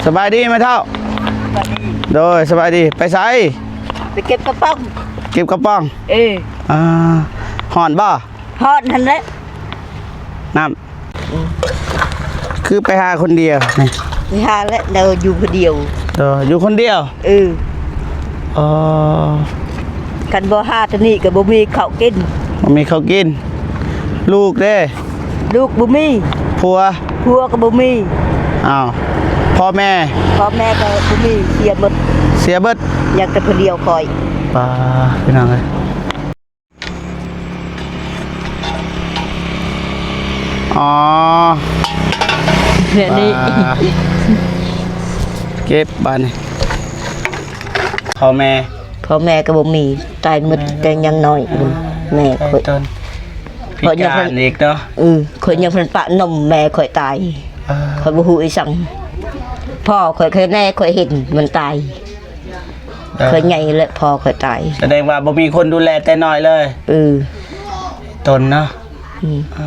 ສະບາຍດີແມ່ເຖົ້າ. ໂດຍ ສະບາຍດີ. ໄປໃສ? ໄປເກັບກະປ໋ອງ. ເກັບກະປ໋ອງ? ເອີ. ອ່າ ຮ້ອນບໍ່? ຮ້ອນຫັ້ນແຫຼະ. ນ້ຳ ອືມ ຄືໄປຫາຄົນດຽວນີ້? ໄປຫາແຫຼະ ແລ້ວຢູ່ຄົນດຽວ. ເອີ ຢູ່ຄົນດຽວ? ເອີ. ອໍ ຄັນບໍ່ຫາໂຕນີ້ກໍບໍ່ມີເຂົ້າກິນ. ບໍ່ມີເຂົ້າກິນ. ລູກເດ້? ລູກບໍ່ມີ. ຜົວ? ຜົວກໍບໍ່ມີ. ອ້າວ ພໍ່ແມ່? ພໍ່ແມ່ກໍບໍ່ມີ ເສຍໝົດ. ເສຍເບິດ. ຍັງແຕ່ຜູ້ດຽວຂ້ອຍ. ປ້າ ພີ່ນ້ອງເອີຍ. ອໍ ເຮືອນນີ້ ອ່າ ເກັບບາດນີ້. ພໍ່ແມ່? ພໍ່ແມ່ກໍບໍ່ມີ ຕາຍໝົດ ແມ່ ແຕ່ຍັງນ້ອຍ. ອ່າ ແມ່ຂ້ອຍ ຕາຍຕອນພິການອີກເນາະ. ເອີ ຂ້ອຍຍັງທັນປະນົມແມ່ຂ້ອຍຕາຍ. ອ່າ ຂ້ອຍບໍ່ຮູ້ອີ່ສັງ. ພໍ່ຂ້ອຍແຄ່ແນ່ຂ້ອຍເຫັນມັນຕາຍ. ເອີ ຂ້ອຍໃຫຍ່ແລ້ວ ພໍ່ຂ້ອຍຕາຍ. ສະແດງວ່າບໍ່ມີຄົນດູແລແຕ່ນ້ອຍເລີຍ. ເອີ ຕົນເນາະ. ອືມ ເອີ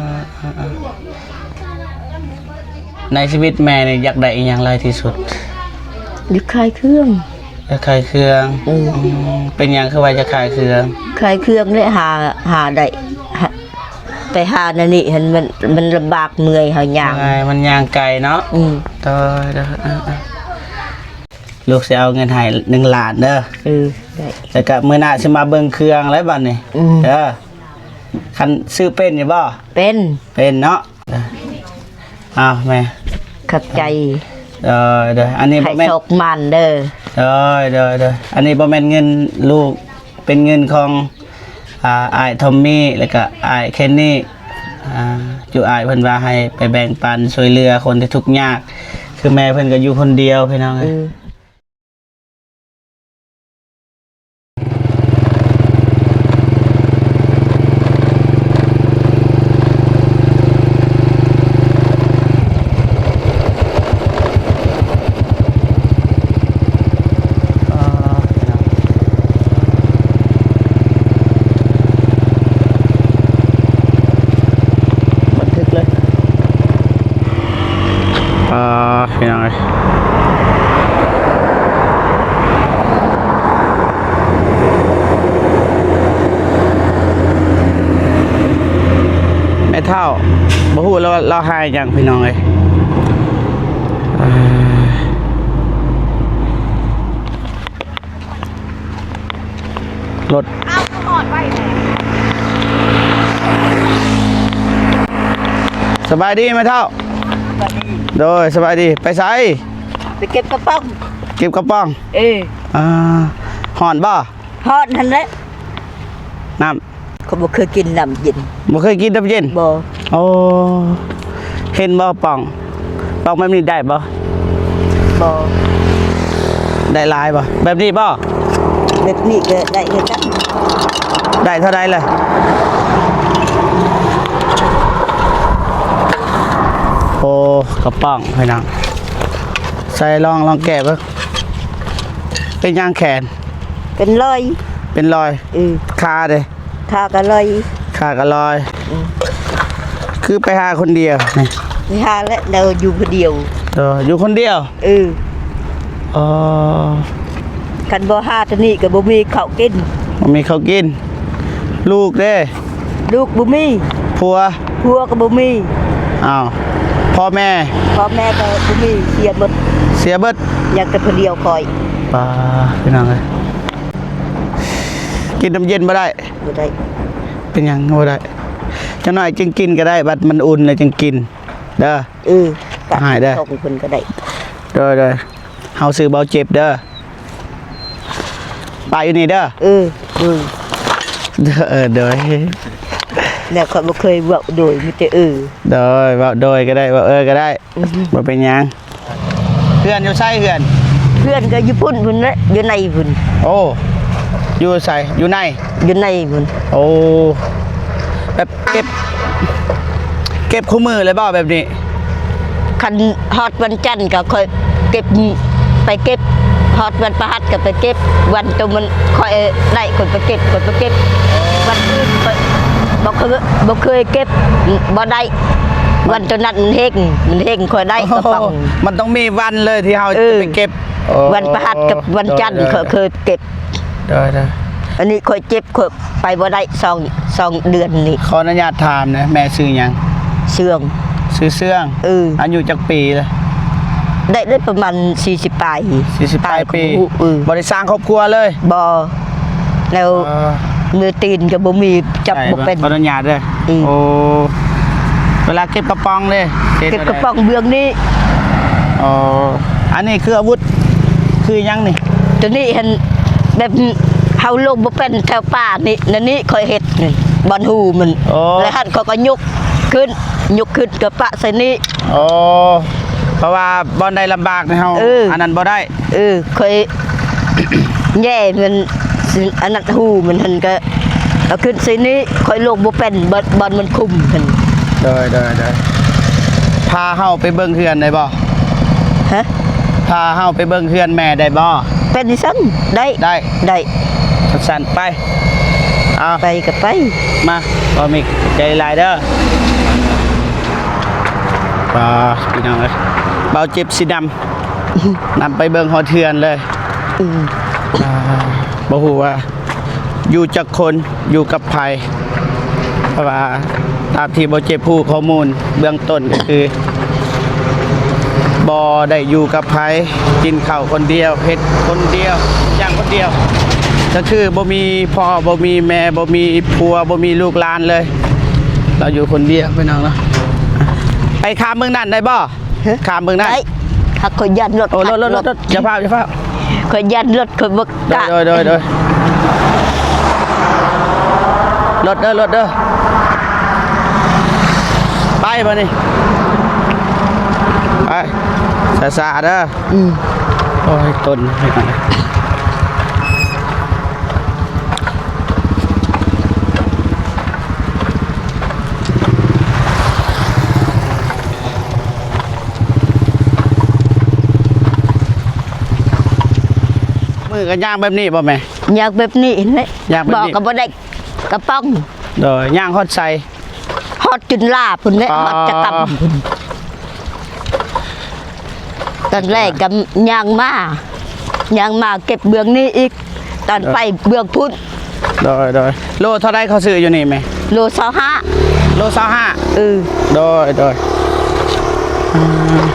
ໆໆ ໃນຊີວິດແມ່ນີ້ຢາກໄດ້ອີ່ຫຍັງຫຼາຍທີ່ສຸດ? ຢາກຂາຍເຄື່ອງ. ຢາກຂາຍເຄື່ອງ. ເອີ ອືມ ເປັນຫຍັງຄືວ່າຢາກຂາຍເຄື່ອງ? ຂາຍເຄື່ອງແຫຼະ ຫາ ຫາໄດ້ ຫາ ໄປຫາແນວນີ້ຫັ້ນ ມັນ ມັນລຳບາກເມື່ອຍ ເຮົາຍ່າງ. ເມື່ອຍ ມັນຍ່າງໄກເນາະ. ອືມ ໂດຍໆ. ລູກຊິເອົາເງິນໃຫ້ໜຶ່ງລ້ານເດີ. ເອີ ໄດ້. ແລ້ວກະມື້ໜ້າຊິມາເບິ່ງເຄື່ອງແລ້ວບັດນີ້. ອືມ ເດີ. ຄັນຊື້ເປັນຢູ່ບໍ່? ເປັນ. ເປັນເນາະ. ເອີ ອ້າວ ແມ່ ຂອບໃຈ. ໂດຍໆ. ອັນນີ້ບໍ່ແມ່ນ ໃຫ້ໂຊກໝານເດີ. ໂດຍໆໆ. ອັນນີ້ບໍ່ແມ່ນເງິນລູກ ເປັນເງິນຂອງ ອ່າ ອ້າຍທອມມີ ແລ້ວກະອ້າຍເຄນນີ. ອ່າ ຈຸອ້າຍເພິ່ນວ່າໃຫ້ໄປແບ່ງປັນຊ່ວຍເຫຼືອຄົນທີ່ທຸກຍາກ ຄືແມ່ເພິ່ນກໍຢູ່ຄົນດຽວ ພີ່ນ້ອງເອີຍ. ອືມ ອ່າ ບັນທຶກເລີຍ. ອ່າ ພີ່ນ້ອງເອີຍ ແມ່ເຖົ້າ ບໍ່ຮູ້ລາວ ລາວຫາຫຍັງ ພີ່ນ້ອງເອີຍ. ອ່າ ລົດ ເອົາ ຄືຮອດໄວແທ້. ສະບາຍດີແມ່ເຖົ້າ. ສະບາຍດີ. ໂດຍ ສະບາຍດີ. ໄປໃສ? ໄປເກັບກະປ໋ອງ. ເກັບກະປ໋ອງ? ເອີ. ອ່າ ຮ້ອນບໍ່? ຮ້ອນຫັ້ນແຫຼະ. ນ້ຳ ຂ້ອຍບໍ່ເຄີຍກິນນ້ຳເຢັນ. ບໍ່ເຄີຍກິນນ້ຳເຢັນ? ບໍ່. ໂອ້ ເຫັນບໍ່ປ໋ອງ? ປ໋ອງແບບນີ້ໄດ້ບໍ່? ບໍ່. ໄດ້ຫຼາຍບໍ່? ແບບນີ້ບໍ່? ແບບນີ້ກໍໄດ້ຄືກັນ. ໄດ້ເທົ່າໃດລະ? ໂອ້ ກະປ໋ອງ ພີ່ນ້ອງ. ໃສ່ລອງ ລອງແກະເບິ່ງ. ເປັນຫຍັງແຂນ? ເປັນລອຍ. ເປັນລອຍ? ເອີ. ຂາເດ? ຂາກະລອຍ. ຂາກະລອຍ. ອືມ. ຄືໄປຫາຄົນດຽວນີ້? ໄປຫາແຫຼະ ແລ້ວຢູ່ຄົນດຽວ. ເອີ ຢູ່ຄົນດຽວ? ເອີ. ອໍ ຄັນບໍ່ຫາໂຕນີ້ກໍບໍ່ມີເຂົ້າກິນ. ບໍ່ມີເຂົ້າກິນ. ລູກເດ? ລູກບໍ່ມີ. ຜົວ? ຜົວກໍບໍ່ມີ. ອ້າວ ພໍ່ແມ່? ພໍ່ແມ່ກໍບໍ່ມີ ເສຍເບິດ. ເສຍເບິດ? ຍັງແຕ່ຜູ້ດຽວຂ້ອຍ. ປ້າ ພີ່ນ້ອງເອີຍ ກິນນ້ຳເຢັນບໍ່ໄດ້? ບໍ່ໄດ້. ເປັນຫຍັງບໍ່ໄດ້? ຈັກໜ້ອຍຈຶ່ງກິນກໍໄດ້ ບັດມັນອຸ່ນແລ້ວຈຶ່ງກິນເດີ. ເອີ ໃຫ້ເດີ ສົ່ງເພິ່ນກໍໄດ້. ໂດຍໆ. ເຮົາຊື່ເບົາເຈັບເດີ ປະຢູ່ນີ້ເດີ. ເອີ ໂດຍ ເອີ ໂດຍ. ແລ້ວຂ້ອຍບໍ່ເຄີຍເວົ້າໂດຍ ມີແຕ່ເອີ. ໂດຍ ເວົ້າໂດຍກໍໄດ້ ເວົ້າເອີກໍໄດ້. ອືມ ບໍ່ເປັນຫຍັງ. ເຮືອນຢູ່ໃສເຮືອນ? ເຮືອນກໍຢູ່ພຸ້ນ ພຸ້ນແຫຼະ ຢູ່ໃນພຸ້ນ. ໂອ້ ຢູ່ໃສ? ຢູ່ໃນ? ຢູ່ໃນພຸ້ນ. ໂອ້ ແບບເກັບ ເກັບຄູ່ມື້ເລີຍບໍ່ແບບນີ້? ຄັນຮອດວັນຈັນກໍຄ່ອຍເກັບ ໄປເກັບ, ຮອດວັນພະຫັດກໍໄປເກັບ, ວັນໂຕມັນຄ່ອຍໄດ້ຂ້ອຍໄປເກັບ, ຂ້ອຍໄປເກັບ, ວັນອື່ນຂ້ອຍບໍ່ເຄີຍ ບໍ່ເຄີຍເກັບ ບໍ່ໄດ້. ວັນໂຕນັ້ນມັນເຮັງ ມັນເຮັງ ຂ້ອຍໄດ້ກະປ໋ອງ. ໂອ້ໂຫ ມັນຕ້ອງມີວັນເລີຍທີ່ເຮົາ ເອີ ຈະໄປເກັບ. ໂອ້ ວັນພະຫັດກັບວັນຈັນ ໂດຍໆ ຂ້ອຍເຄີຍເກັບ. ໂດຍໆ ອັນນີ້ຂ້ອຍເຈັບ ຂ້ອຍໄປບໍ່ໄດ້ສອງ ສອງເດືອນນີ້. ຂໍອະນຸຍາດຖາມນະ ແມ່ຊື່ຫຍັງ? ເຊື່ອງ. ຊື່ເຊື່ອງ. ເອີ ອາຍຸຈັກປີລະ? ໄດ້ ໄດ້ປະມານສີ່ສິບປາຍ ສີ່ສິບປາຍປີ. ເອີ ບໍ່ໄດ້ສ້າງຄອບຄົວເລີຍ? ບໍ່. ແລ້ວ ເອີ ມືຕີນກໍບໍ່ມີ ຈັບບໍ່ເປັນ. ຂໍອະນຸຍາດເດີ. ອືມ ໂອ້ ເວລາເກັບກະປ໋ອງເດ້ ເກັບກະປ໋ອງເບື້ອງນີ້. ອໍ ອັນນີ້ຄືອາວຸດ ຄືຫຍັງນີ້? ໂຕນີ້ຫັ້ນ ແບບເຮົາລົງບໍ່ເປັນແຖວປ່ານີ້ ແນວນີ້ຂ້ອຍເຮັດນີ້ ບ່ອນຮູມັນ. ໂອ້ ແລ້ວຫັ້ນຂ້ອຍກໍຍົກຂຶ້ນ ຍົກຂຶ້ນກໍປະໃສ່ນີ້. ອໍ ເພາະວ່າບ່ອນໃດລຳບາກນີ້ເຮົາ ເອີ ອັນນັ້ນບໍ່ໄດ້. ເອີ ຂ້ອຍແຍ່ມັນ ອັນນັ້ນ ຮູມັນຫັ້ນກະເອົາຂຶ້ນໃສ່ນີ້ ຂ້ອຍລົງບໍ່ເປັນ ບ່ອນ ບ່ອນມັນຂຸມຫັ້ນ. ໂດຍ ໂດຍ ໂດຍ ພາເຮົາໄປເບິ່ງເຮືອນໄດ້ບໍ່? ຮະ? ພາເຮົາໄປເບິ່ງເຮືອນແມ່ໄດ້ບໍ່? ເປັນຊັ້ນ ໄດ້ ໄດ້ ໄດ້. ຊັ້ນໄປ ເອົາ ໄປກໍໄປ ມາ ບໍ່ມີ ໃຈຫຼາຍເດີ. ປ້າ ພີ່ນ້ອງເອີຍ ເບົາເຈັບຊິນຳ ນຳໄປເບິ່ງຮອດເຮືອນເລີຍ. ອືມ ອ່າ ບໍ່ຮູ້ວ່າຢູ່ຈັກຄົນ ຢູ່ກັບໃຜ ເພາະວ່າຕາມທີ່ເບົາເຈັບຮູ້ຂໍ້ມູນເບື້ອງຕົ້ນກໍຄື ບໍ່ໄດ້ຢູ່ກັບໃຜ ກິນເຂົ້າຄົນດຽວ ເຮັດຄົນດຽວ ຢ່າງຄົນດຽວ ກໍຄືບໍ່ມີພໍ່ ບໍ່ມີແມ່ ບໍ່ມີຜົວ ບໍ່ມີລູກຫຼານເລີຍ. ລາວຢູ່ຄົນດຽວ ພີ່ນ້ອງເນາະ. ໄປຂ້າມເມືອງນັ້ນໄດ້ບໍ່? ຮະ? ຂ້າມເບິ່ງນະ ໄດ້ ຫາກຂ້ອຍຢ້ານລົດ. ໂອ້ ລົດ ລົດ ລົດ ລົດ ຢ່າຟ້າວ ຢ່າຟ້າວ ຂ້ອຍຢ້ານລົດ ຂ້ອຍບໍ່ກ້າ. ໂດຍ ໂດຍ ໂດຍ ລົດເດີ ລົດເດີ ໄປບາດນີ້ ໄປ ຊ້າໆເດີ. ອືມ ໂອ້ຍ ຕົ້ນ ມື້ກໍຍ່າງແບບນີ້ບໍ່ແມ່? ຍ່າງແບບນີ້ແຫຼະ ຍ່າງແບບນີ້ ບໍ່ກໍບໍ່ໄດ້ກະປ໋ອງ. ໂດຍ ຍ່າງຮອດໃສ? ຮອດຈຸນລາພຸ້ນແຫຼະ ອໍ ຮອດຈະກຳພຸ້ນ. ຕອນແລກກໍຍ່າງມາ ຍ່າງມາເກັບເບື້ອງນີ້ອີກ ຕອນໄປເບື້ອງພຸ້ນ. ໂດຍ ໂດຍ ໂລເທົ່າໃດເຂົາຊື້ຢູ່ນີ້ແມ່? ໂລຊາວຫ້າ. ໂລຊາວຫ້າ. ເອີ ໂດຍ ໂດຍ ອືມ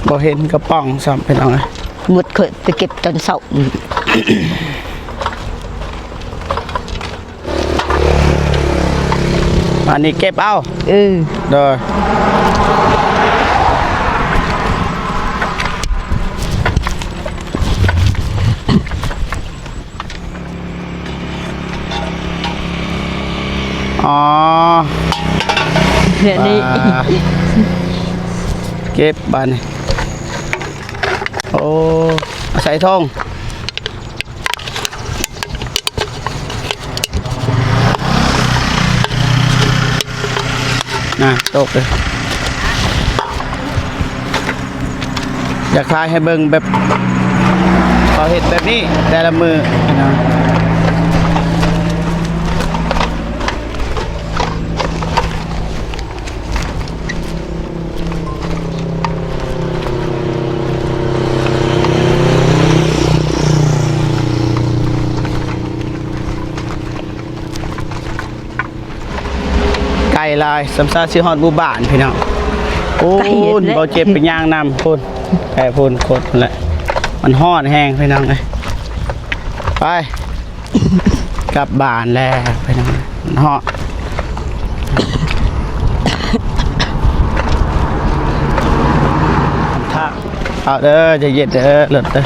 ບໍ່ເຫັນກະປ໋ອງຊ້ຳ ພີ່ນ້ອງເອີຍ. ໝົດ ຂ້ອຍໄປເກັບຕອນເຊົ້າ. ອັນນີ້ເກັບເອົາ. ເອີ ໂດຍ ອໍ ເທື່ອນີ້ ອ່າ ເກັບບາດນີ້. ໂອ້ ໃສ່ຖົງ ນະ ຕົກເລີຍ. ຢາກຖ່າຍໃຫ້ເບິ່ງແບບເຂົາເຮັດແບບນີ້ແຕ່ລະມື້ນະ. ໄກຫຼາຍ ສ່ຳຊາຊິຮອດໝູ່ບ້ານພີ່ນ້ອງ. ໂອ້ຍ ໄກແທ້ ເບົາເຈັບໄປຍ່າງນຳພຸ້ນ ໄກພຸ້ນ ໂຄດພຸ້ນແຫຼະ. ມັນຮ້ອນແຮງພີ່ນ້ອງເອີຍ. ໄປ ກັບບ້ານແລ້ວພີ່ນ້ອງ ເນາະ. ເອົາເດີ ໃຈເຢັນເດີ ລົດເດີ. ໂ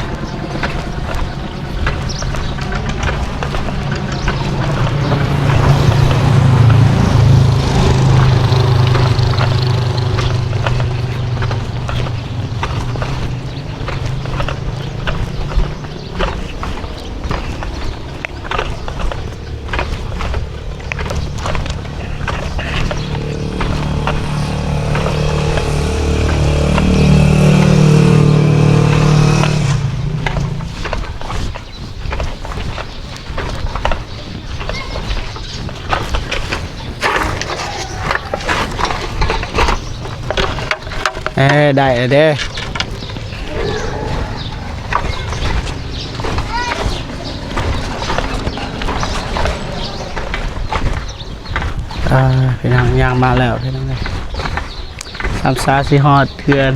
ເອີ ໄດ້ແລ້ວເດ້. ອ່າ ພີ່ນ້ອງ ຍ່າງມາແລ້ວ ພີ່ນ້ອງເອີຍ. ສາມສາຊິຮອດເຮືອນ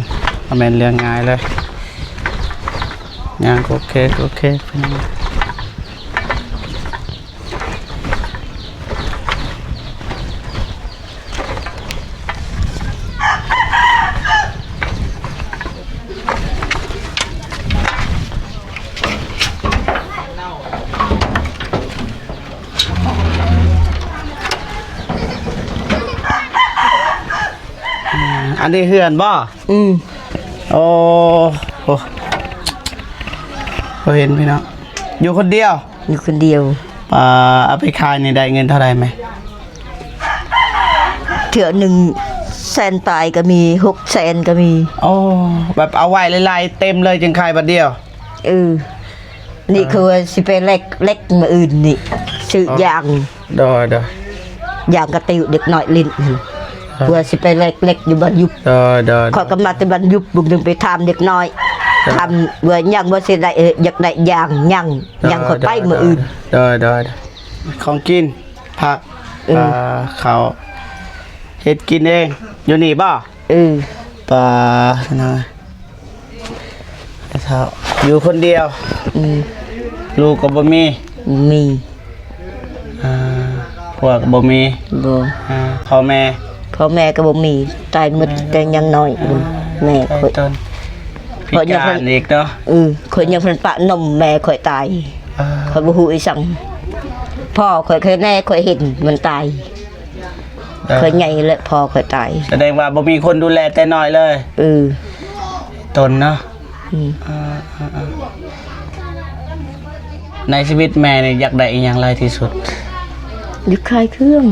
ບໍ່ແມ່ນເລື່ອງງ່າຍເລີຍ. ຍ່າງໂອເຄ ໂອເຄ ພີ່ນ້ອງ. ອັນນີ້ເຮືອນບໍ່? ອືມ ໂອ້ ໂອ້ ບໍ່ເຫັນພີ່ນ້ອງ ຢູ່ຄົນດຽວ? ຢູ່ຄົນດຽວ. ອ່າ ເອົາໄປຂາຍນີ້ໄດ້ເງິນເທົ່າໃດແມ່? ເທື່ອໜຶ່ງແສນປາຍກໍມີ ຫົກແສນກໍມີ. ໂອ້ ແບບເອົາໄວ້ຫຼາຍໆເຕັມເລີຍຈຶ່ງຂາຍບາດດຽວ? ເອີ ນີ້ຄືວ່າຊິໄປແລກເຫຼັກມື້ອື່ນນີ້ ຊື້ຢາງ. ໂດຍ ໂດຍ. ຢາງກະຕິວເດັກນ້ອຍຫຼິ້ນ ເອີ ວ່າຊິໄປແລກເຫຼັກຢູ່ບ້ານຍຸບ. ໂດຍ ໂດຍ ໂດຍ. ຂ້ອຍກໍມາແຕ່ບ້ານຍຸບ ບາງເທື່ອໄປຖາມເດັກນ້ອຍ ໂດຍ ຖາມວ່າຍັງບໍ່ຊິໄດ້ ຢາກໄດ້ຢາງ ຍັງ ຍັງຂ້ອຍໄປມື້ອື່ນ. ໂດຍ ໂດຍ ໂດຍ. ຂອງກິນ ຜັກ ເອີ ເຂົ້າ ເຮັດກິນເອງ ຢູ່ນີ້ບໍ່? ເອີ ປາ ເນາະ ເຖົ້າ ຢູ່ຄົນດຽວ. ອືມ ລູກກໍບໍ່ມີ? ມີ ອ່າ ຜົວກໍບໍ່ມີ? ບໍ່. ອ່າ ພໍ່ແມ່? ພໍ່ແມ່ກໍບໍ່ມີ ຕາຍໝົດ ອ່າ ແຕ່ຍັງນ້ອຍ. ອ່າ ແມ່ຂ້ອຍ ຕາຍຕອນພິການອີກເນາະ. ເອີ ຂ້ອຍຍັງເພິ່ນປະນົມ ແມ່ຂ້ອຍຕາຍ. ອ່າ ຂ້ອຍບໍ່ຮູ້ອີ່ສັງ ພໍ່ຂ້ອຍ ຂ້ອຍແນ່ ຂ້ອຍເຫັນມັນຕາຍ. ເອີ ຂ້ອຍໃຫຍ່ແລ້ວ ພໍ່ຂ້ອຍຕາຍ. ສະແດງວ່າບໍ່ມີຄົນດູແລແຕ່ນ້ອຍເລີຍ. ເອີ ຕົນເນາະ. ອືມ ອ່າ ໃນຊີວິດແມ່ນີ້ຢາກໄດ້ອີ່ຫຍັງຫຼາຍທີ່ສຸດ? ຢາກຂາຍເຄື່ອງ.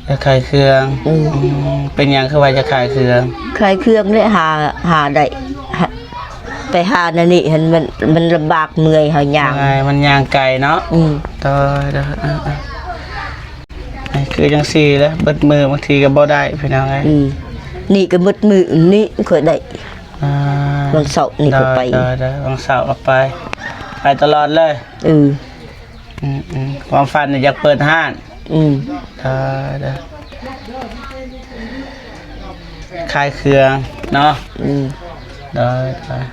ຢາກຂາຍເຄື່ອງ. ອືມ ອືມ ເປັນຫຍັງຄືວ່າຢາກຂາຍເຄື່ອງ? ຂາຍເຄື່ອງແຫຼະ ຫາ ຫາໄດ້ ຫາ ໄປຫາແນວນີ້ຫັ້ນ ມັນ ມັນລຳບາກ ເມື່ອຍ ເຮົາຍ່າງ. ເມື່ອຍ ມັນຍ່າງໄກເນາະ. ອືມ ໂດຍ ໂດຍ. ອ່າ ອ່າ ຄືຈັ່ງຊີ້ແຫຼະ ເບິດມື້ບາງທີກໍບໍ່ໄດ້ ພີ່ນ້ອງເອີຍ. ອືມ ນີ້ກໍໝົດມື້ນີ້ຂ້ອຍໄດ້. ອ່າ ວັນເສົານີ້ຂ້ອຍໄປ. ໂດຍ ໂດຍ ໂດຍ. ວັນເສົາກໍໄປ ໄປຕະຫຼອດເລີຍ. ເອີ ອືມ ຄວາມຝັນນີ້ຢາກເປີດຮ້ານ. ອືມ ໂດຍ ໂດຍ. ຂາຍເຄື່ອງເນາະ. ອືມ ໂດຍ ໂດຍ.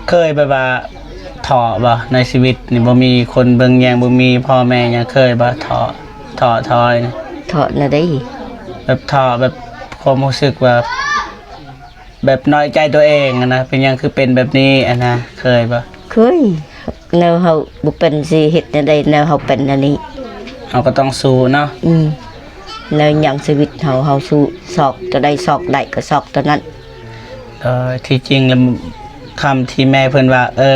ເຄີຍແບບວ່າທໍ້ບໍ່? ໃນຊີວິດນີ້ບໍ່ມີຄົນເບິ່ງແຍງ ບໍ່ມີພໍ່ແມ່ຫຍັງ ເຄີຍບໍ່? ທໍ້ ທໍ້ຖອຍ ທໍ້ແນວໃດ? ແບບທໍ້ ແບບຄວາມຮູ້ສຶກວ່າ ແບບນ້ອຍໃຈຕົວເອງຫັ້ນນະ ເປັນຫຍັງຄືເປັນແບບນີ້ຫັ້ນນະ ເຄີຍບໍ່? ເຄີຍ. ແນວເຮົາບໍ່ເປັນຊິເຮັດແນວໃດ ແນວເຮົາເປັນແນວນີ້ ເຮົາກໍຕ້ອງສູ້ເນາະ. ອືມ ແນວຫຍັງຊີວິດເຮົາ ເຮົາສູ້ ຊອກຕົວໃດຊອກໄດ້ກໍຊອກຕົວນັ້ນ. ເອີ ທີ່ຈິງແລ້ວ ຄຳທີ່ແມ່ເພິ່ນວ່າ ເອີ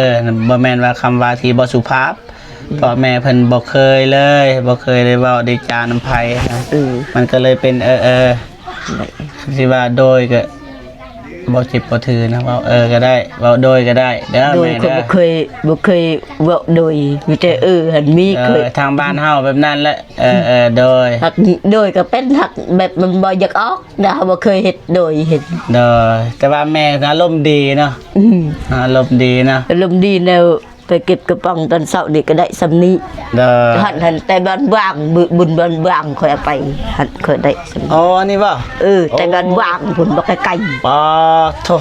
ບໍ່ແມ່ນວ່າຄຳວ່າທີ່ບໍ່ສຸພາບ ອືມ ເພາະແມ່ເພິ່ນບໍ່ເຄີຍເລີຍ ບໍ່ເຄີຍໄດ້ເວົ້າໄດ້ຈານຳໃຜນະ. ເອີ ມັນກໍເລີຍເປັນ ເອີ ເອີ ຊິວ່າໂດຍກໍບໍ່ເຈັບບໍ່ຖືນະ ເວົ້າເອີກໍໄດ້ ເວົ້າໂດຍກໍໄດ້ເດີ. ໂດຍ ແມ່ເດີ ຂ້ອຍບໍ່ເຄີຍ ບໍ່ເຄີຍເວົ້າໂດຍ ມີແຕ່ເອີຫັ້ນມີ. ເອີ ເຄີຍ ທາງບ້ານເຮົາແບບນັ້ນແຫຼະ. ເອີ ເອີ ໂດຍ ຫາກໂດຍກໍເປັນ ຫາກແບບມັນບໍ່ຢາກອອກນະ ເຮົາບໍ່ເຄີຍເຮັດໂດຍເຫັນ. ໂດຍ ແຕ່ວ່າແມ່ອາລົມດີເນາະ. ອືມ ອາລົມດີເນາະ ອາລົມດີແນວ ໄປເກັບກະປ໋ອງຕອນເຊົ້ານີ້ກໍໄດ້ສ່ຳນີ້. ເດີ ຫັ້ນ ຫັ້ນແຕ່ບ້ານຫວ່າງ ບຸ ບຸນບ້ານຫວ່າງຂ້ອຍເອົາໄປ ຫັ້ນຂ້ອຍໄດ້ສ່ຳນີ້. ອໍ ອັນນີ້ບໍ່? ເອີ ແຕ່ບ້ານຫວ່າງພຸ້ນ ບໍ່ໄກໆ. ປາໂທ້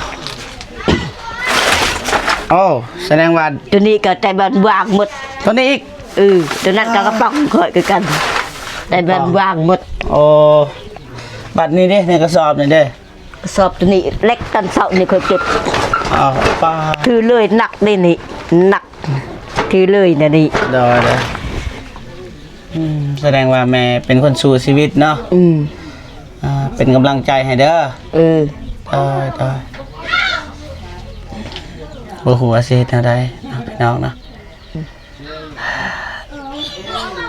ໂອ້ ສະແດງວ່າ ຕົວນີ້ກໍແຕ່ບ້ານຫວ່າງໝົດ. ຕົວນີ້ອີກ? ເອີ ຕົວນັ້ນກໍກະປ໋ອງຂ້ອຍຄືກັນ ແຕ່ບ້ານຫວ່າງໝົດ. ໂອ້ ບັດນີ້ເດ້ ໃນກະສອບນີ້ເດ້? ກະສອບຕົວນີ້ເຫຼັກ ຕອນເຊົ້ານີ້ຂ້ອຍເກັບ. ອ້າວ ປາ ຖືເລີຍ ໜັກເດ້ນີ້ ໜັກ ຖືເລີຍນະນີ້. ໂດຍ ໂດຍ. ອືມ ສະແດງວ່າແມ່ເປັນຄົນສູ້ຊີວິດເນາະ. ອືມ ອ່າ ເປັນກຳລັງໃຈໃຫ້ເດີ. ເອີ ໂດຍ ໂດຍ. ບໍ່ຮູ້ວ່າຊິເຮັດແນວໃດເນາະ ພີ່ນ້ອງເນາະ.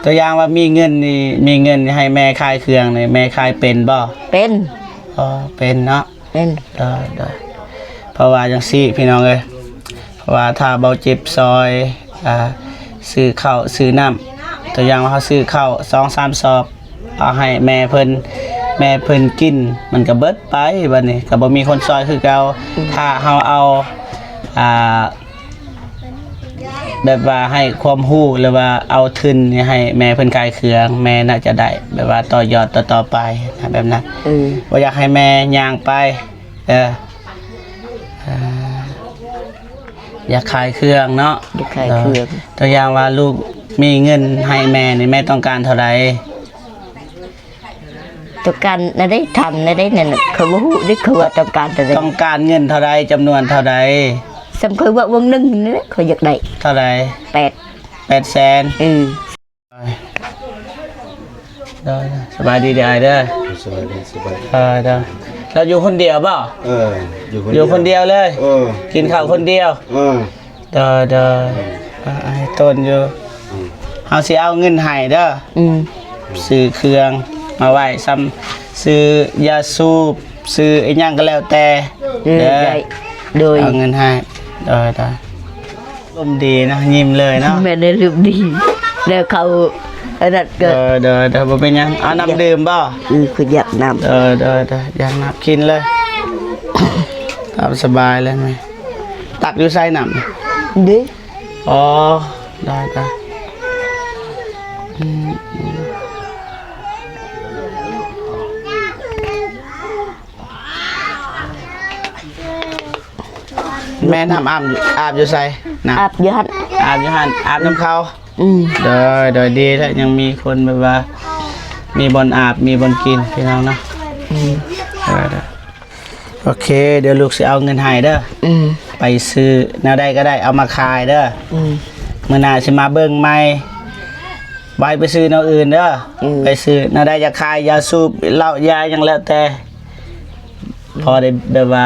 ຕົວຢ່າງວ່າມີເງິນນີ້ ມີເງິນໃຫ້ແມ່ຂາຍເຄື່ອງນີ້ ແມ່ຂາຍເປັນບໍ່? ເປັນ. ອໍ ເປັນເນາະ. ເປັນ. ໂດຍ ໂດຍ. ເພາະວ່າຈັ່ງຊີ້ພີ່ນ້ອງເອີຍ ເພາະວ່າຖ້າເບົາເຈັບຊ່ອຍ ອ່າ ຊື້ເຂົ້າຊື້ນ້ຳ ຕົວຢ່າງວ່າເຮົາຊື້ເຂົ້າສອງສາມຊອກ ເອົາໃຫ້ແມ່ເພິ່ນ ແມ່ເພິ່ນກິນ ມັນກໍເບິດໄປ. ບັດນີ້ກໍບໍ່ມີຄົນຊ່ອຍຄືເກົ່າ. ອືມ ຖ້າເຮົາເອົາ ອ່າ ແບບວ່າໃຫ້ຄວາມຮູ້ ຫຼືວ່າເອົາທຶນໃຫ້ແມ່ເພິ່ນຂາຍເຄື່ອງ ແມ່ໜ້າຈະໄດ້ແບບວ່າຕໍ່ຍອດຕໍ່ໆໄປນະ ແບບນັ້ນ. ເອີ ບໍ່ຢາກໃຫ້ແມ່ຍ່າງໄປ. ເອີ ອ່າ ຢາກຂາຍເຄື່ອງເນາະ. ຢາກຂາຍເຄື່ອງ. ເອີ ຕົວຢ່າງວ່າລູກມີເງິນໃຫ້ແມ່ນີ້ ແມ່ຕ້ອງການເທົ່າໃດ? ຕ້ອງການແນວໃດ? ຖາມແນວໃດນັ້ນ ຂ້ອຍບໍ່ຮູ້ເດ້ ຂ້ອຍວ່າຕ້ອງການເທົ່າໃດ? ຕ້ອງການເງິນເທົ່າໃດ? ຈຳນວນເທົ່າໃດ? ສ່ຳຂ້ອຍເວົ້າວງໜຶ່ງນີ້ແຫຼະ ຂ້ອຍຢາກໄດ້ ເທົ່າໃດ? ແປດ ແປດແສນ. ເອີ ໂດຍ ໂດຍ ສະບາຍດີເດີອ້າຍເດີ. ສະບາຍດີ ສະບາຍດີ. ໂດຍ ໂດຍ ລາວຢູ່ຄົນດຽວບໍ່? ເອີ ຢູ່ຄົນດຽວ ຢູ່ຄົນດຽວເລີຍ. ເອີ ກິນເຂົ້າຄົນດຽວ. ເອີ ໂດຍ ໂດຍ. ເອີ ອາ ໃຫ້ຕົ້ນຢູ່. ອືມ ເຮົາຊິເອົາເງິນໃຫ້ເດີ. ອືມ ຊື້ເຄື່ອງມາໄວ້ ສ່ຳຊື້ຢາສູບ ຊື້ອີ່ຫຍັງກໍແລ້ວແຕ່. ເອີ ເດີ ໄດ້ ໂດຍ ເອົາເງິນໃຫ້. ໂດຍ ໂດຍ. ລົມດີເນາະ ຍິ້ມເລີຍເນາະ. ແມ່ນ ໄດ້ລົມດີ ແລ້ວເຂົາອັນນັ້ນກໍ ເອີ ໂດຍ ໂດຍ ບໍ່ເປັນຫຍັງ. ເອົານ້ຳດື່ມບໍ່? ອື ຄືຢາກນ້ຳ. ເອີ ໂດຍ ໂດຍ ຢາກນ້ຳ ກິນເລີຍ ຕາມສະບາຍເລີຍແມ່. ຕັກຢູ່ໃສນ້ຳ? ເດ້. ອໍ ໄດ້ ໄດ້. ອືມ ອືມ. ແມ່ນ້ຳອາບ ອາບຢູ່ໃສ? ນ້ຳອາບຢູ່ຫັ້ນ ອາບຢູ່ຫັ້ນ ອາບນຳເຂົາ. ອືມ ໂດຍ ໂດຍ ດີແລ້ວ ຍັງມີຄົນແບບວ່າມີບ່ອນອາບ ມີບ່ອນກິນ ພີ່ນ້ອງເນາະ. ອືມ ໂອເຄ ດຽວລູກຊິເອົາເງິນໃຫ້ເດີ. ອືມ ໄປຊື້ແນວໃດກໍໄດ້ ເອົາມາຂາຍເດີ. ອືມ ມື້ໜ້າຊິມາເບິ່ງໃໝ່ ໄວ້ໄປຊື້ແນວອື່ນເດີ. ອືມ ໄປຊື້ແນວໃດຢາກຂາຍ ຢາສູບ ເຫຼົ້າ ຢາຫຍັງແລ້ວແຕ່ ພໍໄດ້ແບບວ່າ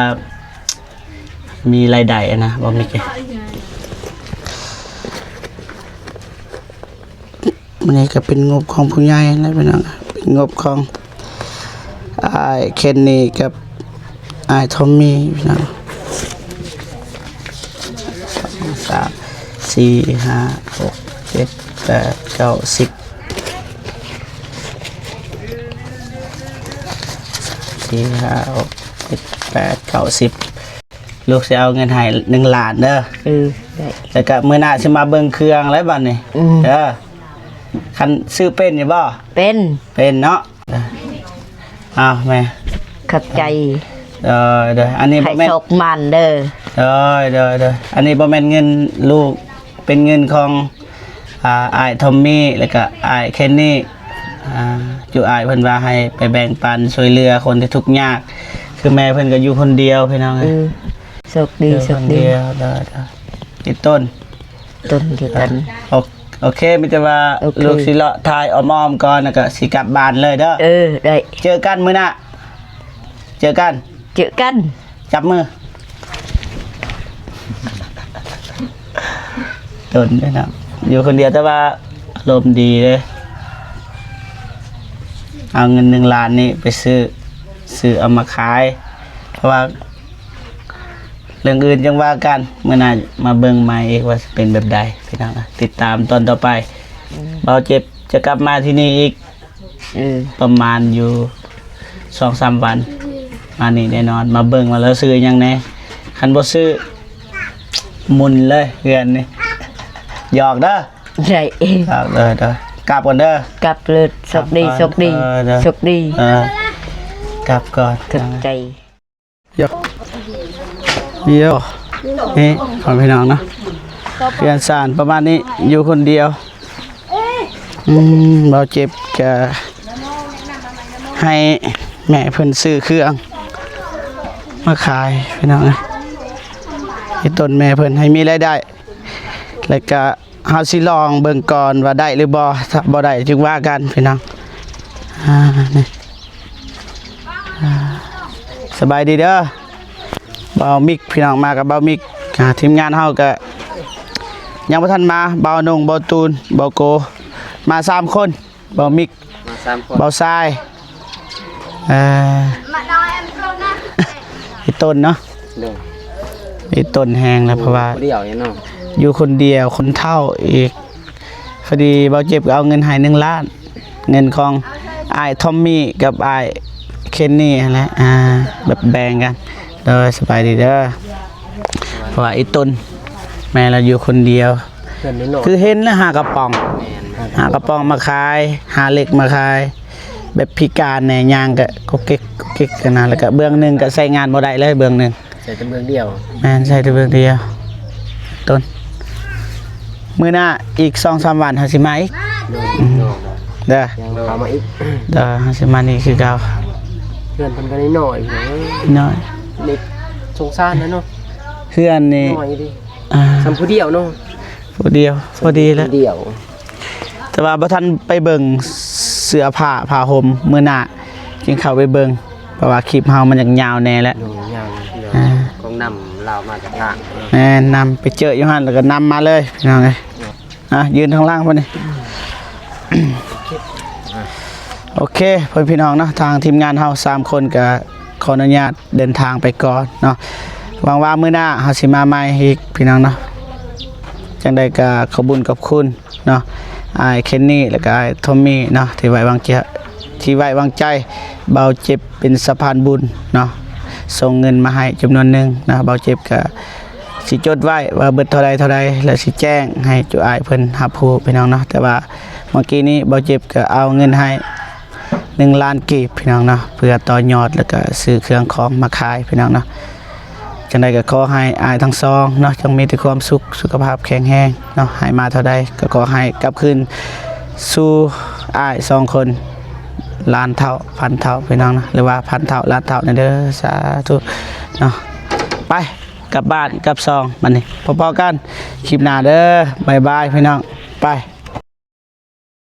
ມີລາຍໄດ້ນະ ບໍ່ມີ. ອັນນີ້ກໍເປັນງົບຂອງຜູ້ໃຫຍ່ແຫຼະພີ່ນ້ອງ ເປັນງົບຂອງອ້າຍເຄນນີກັບອ້າຍທອມມີພີ່ນ້ອງ. ສອງ ສາມ ສີ່ ຫ້າ ຫົກ ເຈັດ ແປດ ເກົ້າ ສິບ ສາມ ສີ່ ຫ້າ ຫົກ ເຈັດ ແປດ ເກົ້າ ສິບ. ລູກຊິເອົາເງິນໃຫ້ໜຶ່ງລ້ານເດີ. ເອີ ໄດ້ ແລ້ວກະມື້ໜ້າຊິມາເບິ່ງເຄື່ອງແລ້ວບັດນີ້. ອືມ ເດີ ຄັນຊື້ເປັນຢູ່ບໍ່? ເປັນ ເປັນເນາະ. ອ້າວ ແມ່ ຂອບໃຈ. ເອີ ເດີ ອັນນີ້ບໍ່ແມ່ນ ໃຫ້ໂຊກໝານເດີ. ໂດຍ ໂດຍ ໂດຍ. ອັນນີ້ບໍ່ແມ່ນເງິນລູກ ເປັນເງິນຂອງ ອ່າ ອ້າຍທອມມີ ແລ້ວກະອ້າຍເຄນນີ. ອ່າ ຈຸອ້າຍເພິ່ນວ່າໃຫ້ໄປແບ່ງປັນຊ່ວຍເຫຼືອຄົນທີ່ທຸກຍາກ ຄືແມ່ເພິ່ນກໍຢູ່ຄົນດຽວ ພີ່ນ້ອງ. ອືມ ໂຊກດີ ຢູ່ຄົນດຽວ. ໂຊກດີ. ໂດຍ ໂດຍ. ຕິດຕົ້ນ ຕົ້ນດຽວກັນ. ໂອ ໂອເຄ ມີແຕ່ວ່າ ໂອເຄ ລູກຊິເລາະຖ່າຍອ້ອມໆກ່ອນ ແລ້ວກໍຊິກັບບ້ານເລີຍເດີ. ເອີ ໄດ້ ເຈີກັນມື້ໜ້າ ເຈີກັນ ເຈີກັນ. ຈັບມື ຕົ້ນເດ້ເນາະ ຢູ່ຄົນດຽວ ແຕ່ວ່າອາລົມດີເດ້. ເອົາເງິນໜຶ່ງລ້ານນີ້ໄປຊື້ ຊື້ເອົາມາຂາຍ ເພາະວ່າ ເລື່ອງອື່ນຈັ່ງວ່າກັນ ມື້ໜ້າມາເບິ່ງໃໝ່ອີກວ່າຊິເປັນແບບໃດ ພີ່ນ້ອງ. ຕິດຕາມຕອນຕໍ່ໄປ. ອືມ ບ່າວເຈັບຈະກັບມາທີ່ນີ້ອີກ ອືມ ປະມານຢູ່ສອງສາມວັນ ມານີ້ແນ່ນອນ ມາເບິ່ງວ່າລາວຊື້ຫຍັງແດ່. ຄັນບໍ່ຊື້ ໝຸ່ນເລີຍເຮືອນນີ້. ຫຍອກເດີ. ໄດ້ ເອີ ເດີ ເດີ ກັບກ່ອນເດີ. ກັບເລີຍ. ໂຊກດີ ໂຊກດີ ເອີ ໂຊກດີ. ເອີ ກັບກ່ອນ. ຂອບໃຈ. ໂຍ ໂຍ ນີ້ພໍ່ແມ່ພີ່ນ້ອງເນາະ ເຮືອນຊານປະມານນີ້ ຢູ່ຄົນດຽວ. ອືມ ບ່າວເຈັບກະໃຫ້ແມ່ເພິ່ນຊື້ເຄື່ອງມາຂາຍ ພີ່ນ້ອງເອີຍ. ເຮັດຕົ້ນແມ່ເພິ່ນໃຫ້ມີລາຍໄດ້ ແລ້ວກະ ເຮົາຊິລອງເບິ່ງກ່ອນວ່າໄດ້ຫຼືບໍ່ ຖ້າບໍ່ໄດ້ຈຶ່ງວ່າກັນ ພີ່ນ້ອງ. ອ່າ ນີ້ ອ່າ ສະບາຍດີເດີ ບ່າວມິກ ພີ່ນ້ອງ. ມາກັບບ່າວມິກ ອ່າ ທີມງານເຮົາກະຍັງບໍ່ທັນມາ ບ່າວນົງ ບ່າວຕູນ ບ່າວໂກ ມາສາມຄົນ. ບ່າວມິກ ມາສາມຄົນ ບ່າວຊາຍ ເອີ ອີ່ຕົ້ນເນາະ. ໂດຍ ອີ່ຕົ້ນແຮງແລ້ວ ເພາະວ່າ ຢູ່ຄົນດຽວເນາະ ຢູ່ຄົນດຽວ ຄົນເຖົ້າອີກ. ພໍດີບ່າວເຈັບກໍເອົາເງິນໃຫ້ໜຶ່ງລ້ານ ເງິນຂອງອ້າຍທອມມີກັບອ້າຍ ເຄນນີ້ຫັ້ນແຫຼະ ອ່າ ແບບແບ່ງກັນ. ໂດຍ ສະບາຍດີເດີ. ເພາະວ່າອີ່ຕົນແມ່ລາວຢູ່ຄົນດຽວ ເຮືອນນ້ອຍໆ ຄືເຫັນແລ້ວຫາກະປ໋ອງ ແມ່ນ ຫາກະປ໋ອງມາຂາຍ ຫາເຫຼັກມາຂາຍ ແບບພິການແດ່ ຍ່າງກະກົກເກັກ ກົກເກັກຫັ້ນນະ ແລ້ວກະເບື້ອງໜຶ່ງກະໃຊ້ງານບໍ່ໄດ້ເລີຍ ເບື້ອງໜຶ່ງ ໃຊ້ແຕ່ເບື້ອງດຽວ ແມ່ນ ໃຊ້ແຕ່ເບື້ອງດຽວ. ຕົ້ນ ມື້ໜ້າອີກສອງສາມວັນເຮົາຊິມາອີກ ໂດຍ ອືມ ໂດຍ ເດີ ຍັງເຂົ້າມາອີກ ເດີ ເຮົາຊິມານີ້ຄືເກົ່າ. ເຮືອນເພິ່ນກໍນ້ອຍໆ ນ້ອຍ ນີ້ສົງສານນະເນາະ ເຮືອນນີ້ນ້ອຍອີ່ຫຼີ ອ່າ ສ່ຳຜູ້ດຽວເນາະ ຜູ້ດຽວ ພໍດີແລ້ວ ຜູ້ດຽວ ແຕ່ວ່າບໍ່ທັນໄປເບິ່ງເສື້ອຜ້າຜ້າຫົ່ມ ມື້ໜ້າຈຶ່ງເຂົ້າໄປເບິ່ງ ເພາະວ່າຄລິບເຮົາມັນຢາກຍາວແດ່ແຫຼະ ໂດຍ ຍາວ ອ່າ ຂອງນຳລາວມາຈາກທາງ ແມ່ນ ນຳໄປເຈີຢູ່ຫັ້ນ ແລ້ວກໍນຳມາເລີຍ ພີ່ນ້ອງເອີຍ. ອ່ະ ຢືນທາງຫຼັງພຸ້ນນີ້ ໂອເຄ ພໍ່ແມ່ພີ່ນ້ອງເນາະ ທາງທີມງານເຮົາສາມຄົນກໍຂໍອະນຸຍາດເດີນທາງໄປກ່ອນເນາະ ຫວັງວ່າມື້ໜ້າເຮົາຊິມາໃໝ່ອີກ ພີ່ນ້ອງເນາະ. ຈັ່ງໃດກໍຂອບບຸນຂອບຄຸນ ເນາະ ອ້າຍເຄນນີ່ ແລ້ວກໍອ້າຍທອມມີ່ເນາະ ທີ່ໄວ້ວາງໃຈ ທີ່ໄວ້ວາງໃຈເບົາເຈັບເປັນສະພານບຸນເນາະ ສົ່ງເງິນມາໃຫ້ຈຳນວນໜຶ່ງເນາະ. ເບົາເຈັບກໍຊິຈົດໄວ້ວ່າເບິດເທົ່າໃດເທົ່າໃດ ແລ້ວຊິແຈ້ງໃຫ້ຈຸອ້າຍເພິ່ນຮັບຮູ້ ພີ່ນ້ອງເນາະ. ແຕ່ວ່າເມື່ອກີ້ນີ້ເບົາເຈັບກໍເອົາເງິນໃຫ້ ໜຶ່ງລ້ານກີບ ພີ່ນ້ອງເນາະ ເພື່ອຕໍ່ຍອດ ແລ້ວກໍຊື້ເຄື່ອງຂອງມາຂາຍ ພີ່ນ້ອງເນາະ. ຈັ່ງໃດກໍຂໍໃຫ້ອ້າຍທັງສອງເນາະ ຈົ່ງມີແຕ່ຄວາມສຸກ ສຸຂະພາບແຂງແຮງເນາະ ໃຫ້ມາເທົ່າໃດກໍຂໍໃຫ້ກັບຄືນສູ່ອ້າຍສອງຄົນ ລ້ານເທົ່າ ພັນເທົ່າ ພີ່ນ້ອງເນາະ ຫຼືວ່າພັນເທົ່າ ລ້ານເທົ່າແດ່ເດີ ສາທຸເນາະ. ໄປ ກັບບ້ານກັບຊ່ອງ ບັດນີ້ພໍ້ໆກັນຄລິບໜ້າເດີ ບາຍບາຍ ພີ່ນ້ອງ ໄປ.